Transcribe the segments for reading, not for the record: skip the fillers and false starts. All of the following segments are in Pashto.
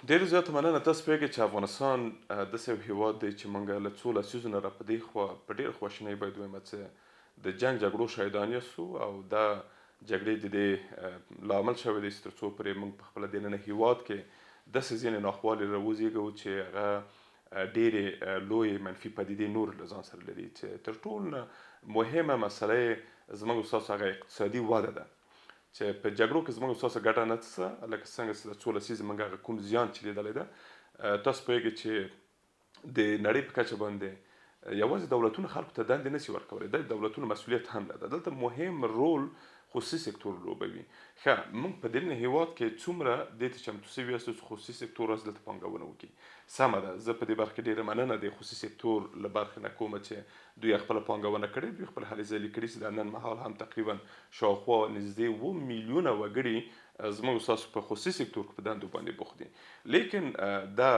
ډېره زیاته مننه. تاسو پوهېږئ چې افغانستان داسې یو هېواد دی چې مونږ له څو لسیزو نه را په دې خوا په ډېره خواشینۍ باید ووایم چې د جنګ جګړو شاهدان یاستو او دا جګړې د دې لامل شوی دی چې تر څو پورې مونږ په خپل دننه هېواد کې داسې ځینې ناخوالې راوزېږو چې هغه ډېرې لویې منفي پدیدې نور له ځان سره لري، چې تر ټولو نه مهمه مسله یې زموږ ستاسو هغه اقتصادي وده ده، چې په جګړو کې زموږ ستاسو ګټه نه څه، لکه څنګه چې څو لسیزې موږ هغه کوم زیان چې لیدلی ده. تاسو پوهېږئ چې د نړۍ په کچه باندې یوازې دولتونه خلکو ته دندې نسی ورکولی، دا د دولتونو مسولیت هم نه ده. دلته مهم رول خصوصي سکتور لوبوي. ښه، موږ په دننه هیواد کې څومره دې ته چمتو سوي یاستو چې خصوصي سکتور راسي دلته پانګونه وکړي؟ سمه ده، زه په دې برخه کې ډیره مننه د خصوصي سکتور له برخې نه کوم چې دوی خپله پانګونه کړې، دوی خپل هلې ځلې کړي چې دا نن مهال هم تقریبا شاوخوا نږدې 7 میلیونه وګړي زموږ ستاسو په خصوصي سکتور کې په دندو باندې بوخت دي، لیکن دا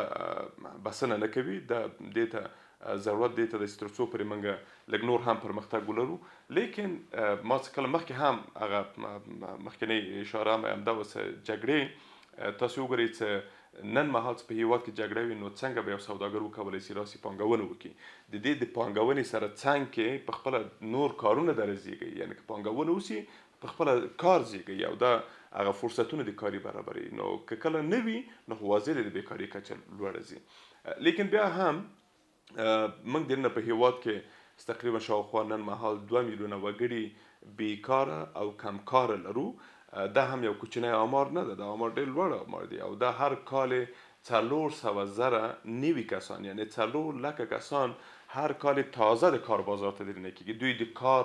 بسنه نه کوي. دا دې ته ضرورت دې ته دی چې تر څو پورې موږ لږ نور هم پرمختګ ولرو. لیکن ما څه کله مخکې هم هغه مخکنۍ اشاره هم همدا وه چې جګړې، تاسو وګورئ چې نن مهال چې په هیواد کې جګړه وي، نو څنګه به یو سوداګر وکولای شي راسي پانګونه وکړي؟ د دې د پانګونې سره څنګ کې په خپله نور کارونه درزیږي، یعنی که پانګونه وسي، په خپله کار زیږوي او دا هغه فرصتونه د کاري برابروي. نو که کله نه وي، نو خو واضح دی د بیکاري کچه لوړه ځي. لیکن بیا هم موږ دننه په هیواد کې تقریبا شاوخوا نن مهال 2 میلیونه وګړي بیکاره او کمکاره لرو. دا هم یو کوچنی آمار نه ده، دا آمار ډېر لوړ آمار دی او دا هر کال 400,000 نوي کسان، یعنی 4 لکه کسان هر کال تازه د کار بازار ته دننه کېږي. دوی د کار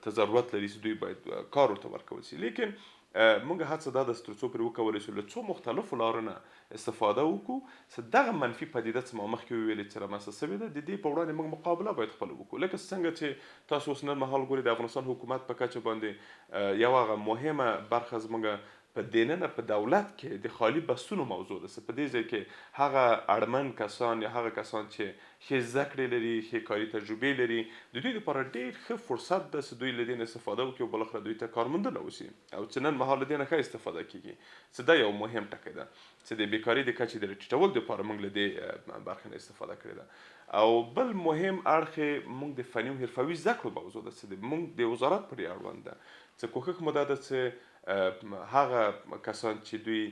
ته ضرورت لري چې دوی باید کار ورته ورکول شي. لیکن موږ هڅه دا ده چې تر څو پورې وکولی شو له څو مختلفو لارو نه استفاده وکړو چې دغه منفي پدیده چې ما مخکې وویلې چې رامنځته شوې ده، د دې په وړاندې موږ مقابله باید خپله وکړو. لکه څنګه چې تاسو اوس نن مهال ګورئ، د افغانستان حکومت په کچه باندې یو هغه مهمه برخه زموږ په دننه په دولت کې د خالي بستونو موضوع ده، چې په دې ځای کې هغه اړمن کسان یا هغه کسان چې ښې زده کړې لري، ښې کاري تجربې لري، د دوی لپاره ډېر ښه فرصت ده چې دوی له دې نه استفاده وکړي او بالاخره دوی ته کار موندنه وشي او چې نن مهال له دې نه ښه استفاده کېږي، چې دا یو مهم ټکی ده چې د بیکاري د کچې د راټیټولو لپاره موږ له دې برخې نه استفاده کړې ده. او بل مهم اړخ موږ د فني او حرفوي زده کړو موضوع ده چې د موږ د وزارت پورې اړوند ده، چې کوښښ مو دا ده چې هغه کسان چې دوی،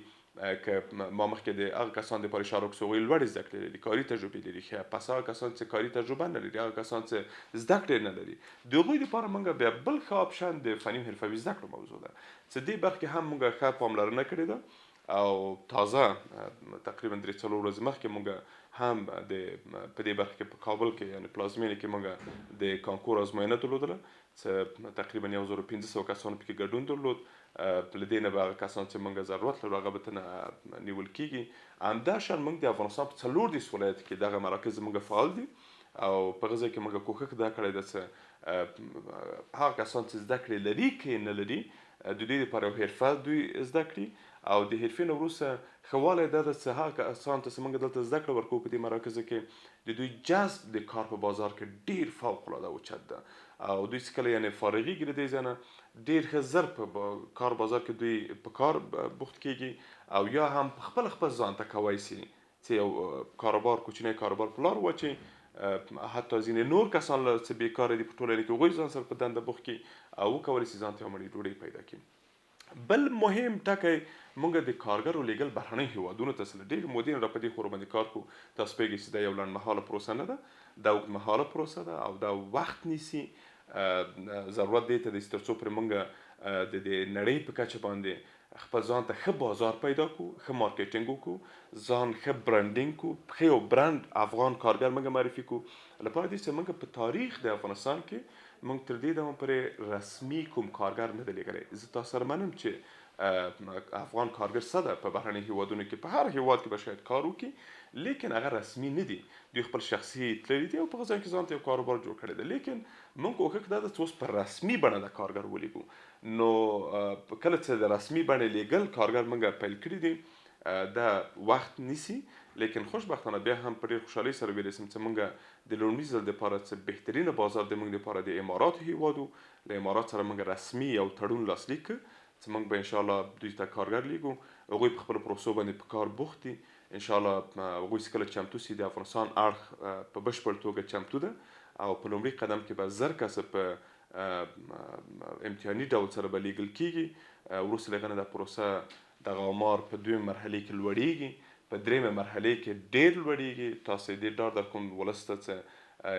که ما مخکې د هغه کسان د پاره اشاره وکړه چې هغوی لوړې زده کړې لري، کاري تجربې لري، ښه، پس هغه کسان چې کاري تجربه نه لري، هغه کسان چې زده کړې نه لري، د هغوی لپاره موږ بیا بل ښه option د فني او حرفوي زده کړو موضوع ده، چې دې برخه کې هم موږ ښه پاملرنه کړې ده. او تازه تقریبا 3-4 ورځې مخکې موږ هم د په دې برخه کې په کابل کې، یعنی پلازمینې کې، موږ د کانکور ازموینه درلودله چې تقریبا 1500 کسانو پکې ګډون درلود. له دې نه به هغه کسان چې موږ ضرورت لرو، هغه به ترنه نیول کیږي. همداشان موږ د افغانستان په 34 ولایت کې دغه مراکز موږ فعال دي او په هغه ځای کې موږ کوښښ دا کړی ده چې هغه کسان چې زده کړې لري که نه لري، د دوی لپاره یو حرفه دوی زده کړي. او د حرفې نه وروسته ښه والی دا ده چې هغه کسان ته چې موږ دلته زده کړه ورکوو په دې مراکزو کې، د دوی جذب د کار په بازار کې ډیر فوق العاده اوچت ده او دوی چې کله یعنې فارغېږي له دې ځای نه، ډیر ښه زر په کار بازار کې دوی په کار بوخت کیږي او یا هم په خپل خپل ځان ته کوی سي چې یو کاروبار، کوچنی کاروبار په لار واچوي، حتی ځینې نور کسان له چې بیکاره دي په ټولنه کې، هغوی ځان سره په دنده بوخت کړي او وکولی سي ځان ته یوه مړۍ ډوډۍ پیدا کړي. بل مهم ټکی مونږ د کارګرو لیږل بهرنیو هیوادونو ته چې له ډېرې مودې نه را په دې خور باندې کار کوو. تاسو پوهېږئ چې دا یو لنډمهاله پروسه نه ده، دا اوږدمهاله پروسه ده او دا وخت نیسي. ضرورت دې ته دی چې تر څو پورې مونږ د دې نړۍ په کچه باندې خپل ځان ته ښه بازار پیدا کو، ښه marketing وکړو، ځان ښه branding کو، ښه یو برند افغان کارګر موږ معرفي کو، لپاره دې چې موږ په تاریخ د افغانستان کې موږ تر دې دمه پورې رسمي کوم کارګر نه دی لیږلی. زه تاسو سره منم چې افغان کارګر څه ده په بهرني هیوادونو کې، په هر هیواد کې به شاید کار وکړي، لیکن هغه رسمي نه دي. دوی خپل شخصي تللي دي او په ځای کې ځان ته یو کاروبار جوړ کړی دی. لیکن موږ کوښښ دا ده چې اوس په رسمي بڼه د کارګر ولیږو. نو کله چې د رسمي بڼې لیږل کارګر موږ پیل کړي دي، دا وخت نیسي، لیکن خوشبختانه بیا هم په ډیر خوشحالۍ سره ویلی شم چې موږ د لومړي ځل دپاره چې بهترینه بازار د موږ دپاره د اماراتو هیواد و، له امارات سره موږ رسمي یو تړون لاسلیک کړ چې موږ به انشاءالله دوی ته کارګر لیږو. هغوی په خپلو پروسو باندې په کار بوخت دي. ان شاء الله هغوی چې کله چمتو سي، د افغانستان اړخ په بشپړ توګه چمتو ده او په لومړي قدم کې به 1000 کسه په امتحاني ډول سره به لیږل کیږي. وروسته له هغه نه دا پروسه، دغه آمار په دویمې مرحلې کې لوړیږي، په درېیمې مرحلې کې ډېر لوړیږي. تاسو دې ډاډ در کوم ولس ته چې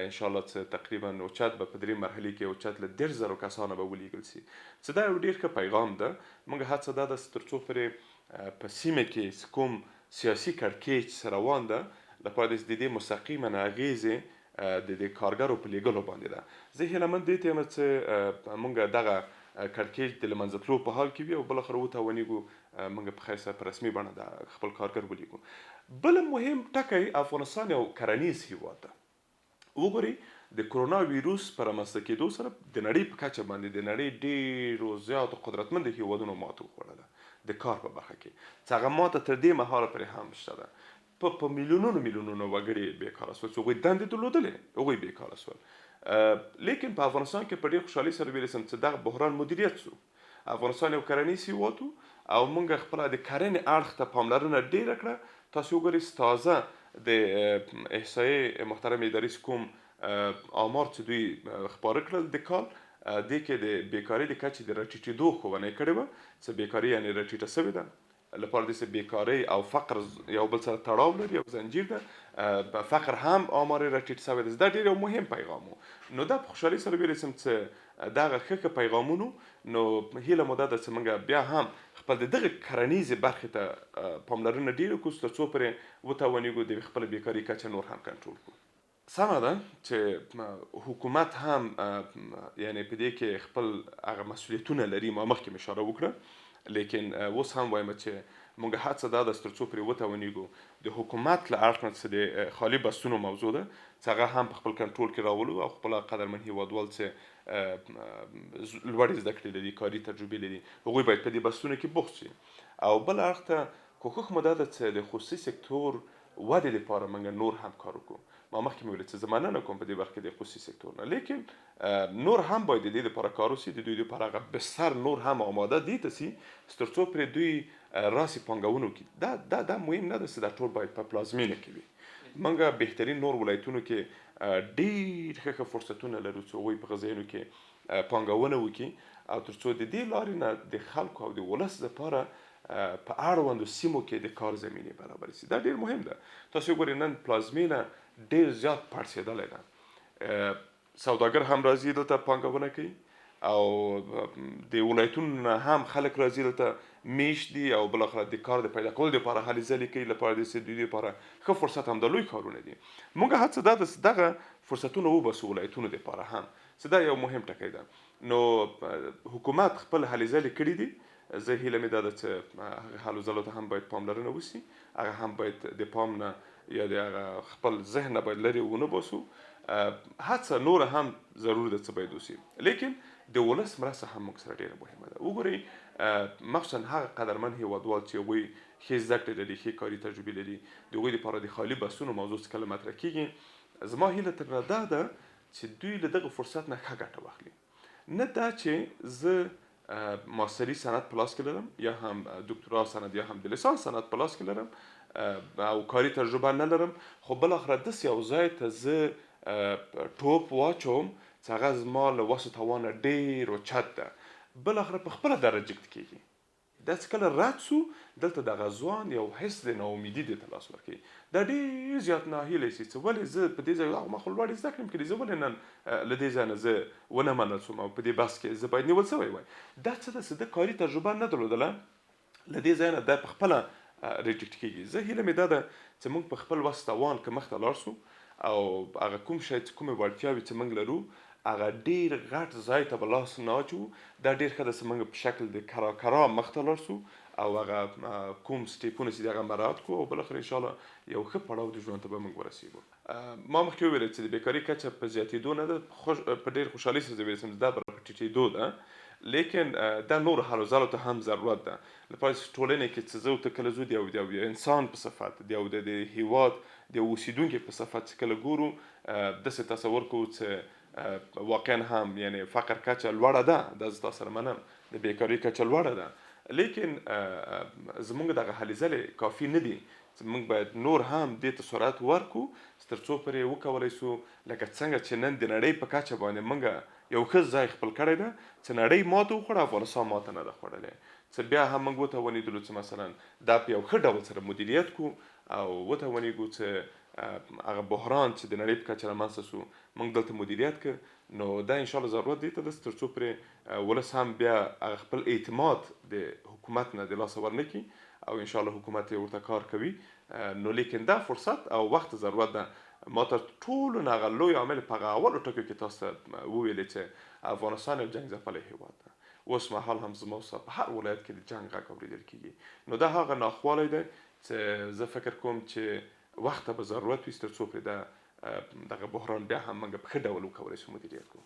ان شاء الله چې تقریبا اوچت به په درې مرحلې کې اوچت له 30,000 کسانو به ولیږل سي، چې دا یو ډېر ښه پیغام ده. موږ هڅه دا ده چې تر څو پورې په سیمه کې کوم سیاسي کړکېچ روان ده، لپاره د دې مستقیما اغېزې د دې کارګرو په لیږلو باندې ده. زه هیله مند دې ته یم چې موږ دغه کړکېچ د له منځه تلو په حال کې وي او بالاخره وتوانېږو موږ په خیر سره په رسمي بڼه د خپل کارګر ولیږو. بل مهم ټکی، افغانستان یو کرنیز هیواد ده. وګورئ، د کرونا ویروس په رامنځته کېدو سره د نړۍ په کچه باندې د نړۍ ډېرو زیاتو قدرتمندو هیوادونو ماته وخوړله د کار په برخه کې، چې هغه ماته تر دې مهاله پرې هم شته ده. په میلیونونو میلیونونو وګړي بېکاره سول چې هغوی دندې درلودلې، هغوی بېکاره سول. لیکن په افغانستان کې په ډېر خوشحالۍ سره ویلی سم چې دغه بحران مدیریت سو. افغانستان یو کرنیز هیواد و او موږ خپله د کرنې اړخ ته پاملرنه ډېره کړه. تاسو وګورئ، تازه د احصایې محترمې ادارې کوم آمار چې دوی خپاره کړل د کال دې کې، د بیکارۍ د کچې د راټیټېدو ښوونه یې کړې وه، چې بیکاري یعنې راټیټه سوې ده. لپاره دې چې بیکارۍ او فقر یو بل سره تړاو لري او زنجیر ده، فقر هم آمار یې راټیټ سوی دی. دا ډېر یو مهم پیغام و. نو دا په خوشحالۍ سره ویلی سم چې دغه ښه ښه پیغامونو، نو هیله مو دا ده چې موږ بیا هم خپل د دغه کرنیزې برخې ته پاملرنه ډېره کړو، تر څو پرې وتوانېږو د خپل بیکاري کچه نور هم کنټرول کړو. سمه ده چې حکومت هم یعنې په دې کې خپل هغه مسؤلیتونه لري، ما مخکې اشاره وکړه، لیکن اوس هم وایم چې موږ هڅه دا ده تر څو پرې وتوانېږو د حکومت له اړخ نه چې د خالي بستونو موضوع ده، چې هغه هم په خپل کنټرول کې راولو او خپل قدرمن هیوادوال چې لوړې زده کړې لري، کاري تجربې لري، هغوی باید په دې بستونو کې بوخت شي. او بل اړخ ته کوښښ مو دا ده چې د خصوصي سکتور ودې لپاره موږ نور هم کار وکړو. ما مخکې مې ویل چې زه مننه کوم په دې برخه کې د خصوصي سکتور نه، لیکن نور هم باید د دې لپاره کار وسي، د دوی لپاره هغه بستر نور هم آماده دي ته سي تر څو پرې دوی راسي پانګونه وکړي. دا دا دا مهم نه ده چې دا ټول باید په پلازمینه کې وي. موږ بهترین نور ولایتونو کې ډېر ښه ښه فرصتونه لرو چې هغوی په هغه ځایونو کې پانګونه وکړي او تر څو د دې لارې نه د خلکو او د ولس لپاره په اړوندو سیمو کې د کار زمینې برابرې سي. دا ډېر مهم ده. تاسو وګورئ، نن پلازمینه ډېر زیات پړسېدلی ده، سوداګر هم راځي دلته پانګونه کوي او د ولایتونو نه هم خلک راځي دلته میشت دي او بالاخره د کار د پیدا کولو لپاره هلې ځلې کوي، لپاره د دوی لپاره ښه فرصت هم د لوی ښارونه دي. موږ هڅه دا ده چې دغه فرصتونه وباسو ولایتونو لپاره هم، چې دا یو مهم ټکی ده. نو حکومت خپل هلې ځلې کړي دي. زه هیله مې دا ده چې هغه هلو ځلو ته هم باید پاملرنه وسي، هغه هم باید د پام نه یا د هغه خپل ذهن نه باید لرې ونه باسو. هڅه نوره هم ضرور ده چې باید وسي، لیکن د ولس مرسته هم موږ سره ډېره مهمه ده. وګورئ، مخصوصا هغه قدرمن هیوادوال چې هغوی ښې زده کړې لري، ښې کاري تجربې لري، د هغوی لپاره د خالي بسونو موضوع چې کله مطرح کېږي، زما هیله ترنه دا ده چې دوی له دغه فرصت نه ښه ګټه واخلي، نه دا چې زه ماستري سند په لاس کې لرم یا هم دکتورا سند یا هم د لیسانس سند په لاس کې لرم او کاري تجربه نه لرم، خو بالاخره داسې یو ځای ته زه ټوپ واچوم چې هغه زما له وسو توانه ډېر اوچت ده، بالاخره په خپله دا reject کېږي. دا چې کله رد سو، دلته دغه ځوان یو حس د ناامیدي دې ته لاس ورکوي، دا ډېر زیات ناهیلی سي چې ولې زه په دې ځای، ما خو لوړې زده کړې هم کړي، زه ولې نن له دې ځای نه زه ونه منل سوم او په دې بس کې زه باید نیول سوی وای. دا څه ده چې ده کاري تجربه نه درلودله، له دې ځای نه دا په خپله reject کېږي. زه هیله مې دا ده چې موږ په خپل وس توان که مخته لاړ سو او هغه کوم شی چې کومې وړتیاوې چې موږ لرو، هغه ډېر غټ ځای ته به لاس نه اچوو. دا ډېر ښه ده چې موږ په شکل د کرا کرا مخته لاړ سو او هغه کوم step ونه چې هغه مراعات کړو او بالاخره انشاءالله یو ښه پړاو د ژوند ته به موږ ورسېږو. ما مخکې وویل چې د بیکاري کچه په زیاتېدو نه ده، په ډېر خوشحالۍ سره زه ویلی شم چې دا به په ټیټېدو ده، لیکن دا نورو هلو ځلو ته هم ضرورت ده، لپاره چې ټولنې کې چې زه او ته کله ځو د یو انسان په صفت، د یو د هیواد د یو اوسېدونکي په صفت چې کله ګورو، داسې تصور کوو چې واقعا هم یعنی فقر کچه لوړه ده. دا زه تاسو سره منم، د بیکاري کچه لوړه ده. لیکن زمونږ دغه هلې ځلې کافي نه دي. موږ باید نور هم دې ته سرعت ورکړو چې تر څو پرې وکولی شو، لکه څنګه چې نن د نړۍ په کچه باندې موږ یو ښه ځای خپل کړی ده چې نړۍ ماته وخوړه، افغانستان ماته نه ده خوړلې، چې بیا هم موږ وتوانېدلو چې مثلا دا په یو ښه ډول سره مدیریت کړو او وتوانېږو چې هغه بحران چې د نړۍ په کچه رامنځته شو موږ دلته مدیریت کړ. نو دا انشاءالله ضرورت دی ته ده تر څو پرې ولس هم بیا هغه خپل اعتماد د حکومت نه د لاسه ورنه کړي او انشاءالله حکومت یې ورته کار کوي. نو لیکن دا فرصت او وخت ضرورت ده. ما تر ټولو نه هغه لوی عامل په هغه اولو ټکو کې تاسو ته وویلې چې افغانستان یو جنګ ځپلی هیواد ده. اوس مهال هم زما سره په هر ولایت کې د جنګ غږ اورېدل کېږي. نو دا هغه ناخوالی دی چې زه فکر کوم چې وخت ته به ضرورت وي تر څو پرې دا دغه بحران بیا هم موږ په ښه ډول وکولی شو مدیریت کړو.